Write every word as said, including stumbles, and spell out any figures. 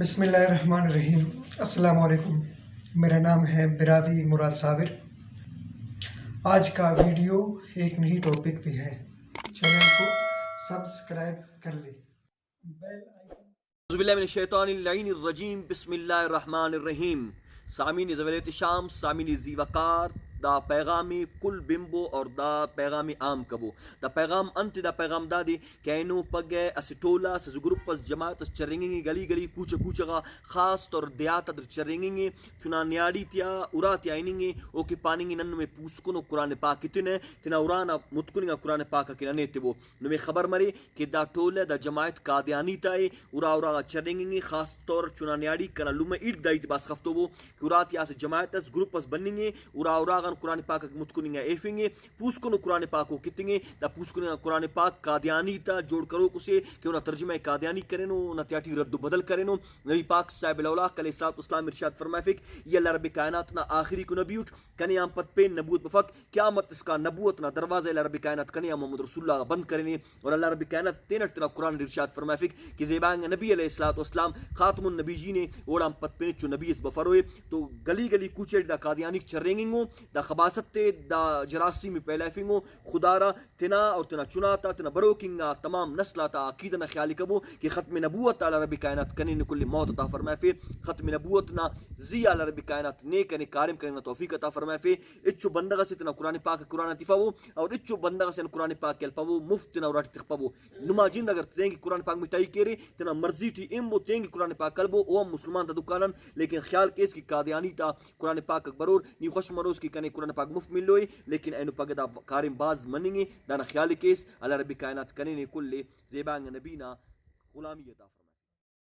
بسم اللہ الرحمن الرحیم۔ السلام علیکم، میرا نام ہے براوی مراد صابر۔ آج کا ویڈیو ایک نئی ٹاپک پہ ہے، چینل کو سبسکرائب کر لے، بیل آئیکن۔ اعوذ باللہ من الشیطان اللعین الرجیم، بسم اللہ الرحمن الرحیم۔ سامعین ذوی الاحتشام، سامعین ذی وقار، دا پیغام کل بنبو اور دا پیغام عام کبو۔ دا پیغام انت؟ دا پیغام دادے کہ اینو پگہ اسہ ٹولہ اس، اسہ گروپ اس، جماعت اس چرینگنگے، گلی گلی، کوچہ کوچہ غا، خاص طور دیہات آتیٹی چرینگنگے، چنا نیاڑی تیا، ارا تیا ہننگے، اوکہ پاننگے نن نمے پوسکنو قرآن پاک اتنہ، تینا ارانا متکننگا قرآن پاک اکن ننے تبو۔ نمے خبر مرے کہ دا ٹولہ، دا جماعت قادیانی تا ءِ، ارا ارا غا چرینگنگے، خاص طور چنا نیاڑی۔ کنا لمہ ایڑک دا ہیت باسخ افتوبو کہ ارا تیا اسہ جماعت اس، گروپ اس بننگے، ارا ارا غان قرآن پاک متکننگا ایفنگے، پوسکنو قرآن پاک او کتنگے۔ دا پوسکننگا قرآن پاک قادیانی تا جوڑ کروکو سے کہ اونا ترجمہ ءِ قادیانی کرینو، اونا تیاٹی رد و بدل کرینو۔ نبی پاک صاحب الاولیاء علیہ الصلوۃ والسلام ارشاد فرمائفک، ای اللہ رب کائنات نا آخری کو نبی اٹ، کنے آن پد پین نبوت بفک، قیامت اسکان نبوت نا دروازہ اللہ رب کائنات کنے آن محمد رسول اللہ غا بند کرینے۔ اور اللہ رب کائنات تینٹ تینا قرآن اٹ ارشاد فرمائفک کہ زیبا انگا نبی علیہ الصلوۃ والسلام خاتم النبیین ءِ، اوڑان پد پین ہچو نبی اس بفروئے۔ تو گلی گلی کوچہ ٹی دا قادیانیک چرینگنگو، دا خباثت ءِ، دا جراثیم ءِ پھیلائفنگو۔ خدارا تینا اور تینا چنا تا، تینا بروک انگا تمام نسل آتا عقیدہ نا خیال ءِ کبو کہ ختم نبوت آ اللہ رب کائنات کنے نے کل ءِ موت عطا فرمائفے۔ ختم نبوت نا زی آ اللہ رب کائنات نے کنے کاریم کننگ نا توفیق عطا فرمائفے۔ ہچو بندغ اسے تینا قرآن پاک ءِ قرآن آ تفاوو اور ہچو بندغ اسے آن قرآن پاک ءِ ہلپاوو، مفت تینا اراٹی تخپاوو۔ نما جند اگر تینکہ قرآن پاک مٹائی کیرے، تینا مرضی ٹی ہنبو، تینکہ قرآن پاک ہلبو، او ہم مسلمان تا دکان آن، لیکن خیال کیس کہ قادیانی تا قرآن پاک اکبر اور نی خوش مروس کہ کنے قرآن پاک مفت ملوئے، لیکن اینو پگہ دا کاریم بھاز مننگ ءِ، دانا خیال ءِ کیس۔ اللہ رب کائنات کنے نے کل ءِ زیبا انگا نبی نا غلامی عطا فرمائے۔